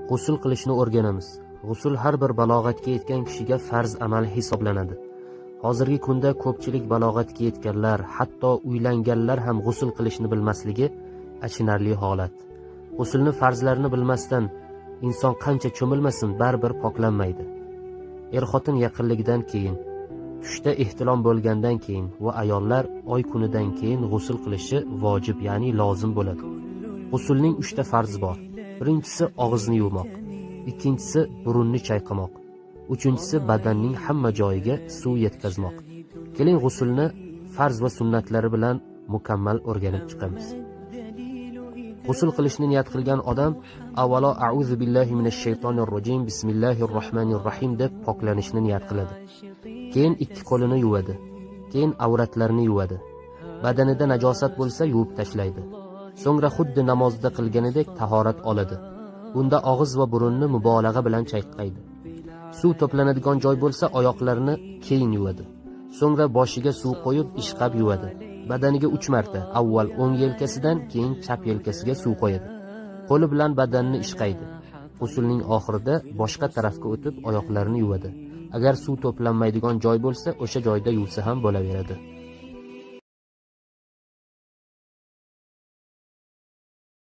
G'usul qilishni o'rganamiz. G'usul har bir balog'atga yetgan kishiga farz amal hisoblanadi. Hozirgi kunda ko'pchilik balog'atga yetganlar, hatto uylanganlar ham g'usul qilishni bilmasligi achinarli holat. G'usulni farzlarini bilmasdan inson qancha cho'milmasin, baribir poklanmaydi. Er-xotin yaqinligidan keyin, tushda ehtilom bo'lgandan keyin va ayollar oy kunidan keyin g'usul qilishi vojib, ya'ni lozim bo'ladi. G'usulning 3 ta farzi bor. Birinchisi og'izni yuvmoq, ikkinchisi burunni chayqamoq, uchinchisi badanning hamma joyiga suv yetkazmoq. Keling, g'usulni farz va sunnatlari bilan mukammal o'rganib chiqamiz. G'usul qilishni niyat qilgan odam avvalo a'uzu billahi minash shaytonir rojim, bismillahir rohmanir rohim deb poklanishni niyat qiladi. Keyin ikki qo'lini yuvadi. Keyin avratlarini yuvadi. Badanida najosat bo'lsa yuvib tashlaydi. So'ngra xuddi namozda qilganidek tahorat oladi. Bunda og'iz va burunni mubolag'a bilan chayqaydi. Suv to'planadigan joy bo'lsa oyoqlarini keyin yuvadi. So'ngra boshiga suv qo'yib ishqab yuvadi. Badaniga 3 marta, avval o'ng yelkasidan, keyin chap yelkasiga suv qo'yadi. Qo'li bilan badanni ishqaydi. G'usulning oxirida boshqa tarafga o'tib oyoqlarini yuvadi. Agar suv to'planmaydigan joy bo'lsa, o'sha joyda yuvsa ham bo'laveradi.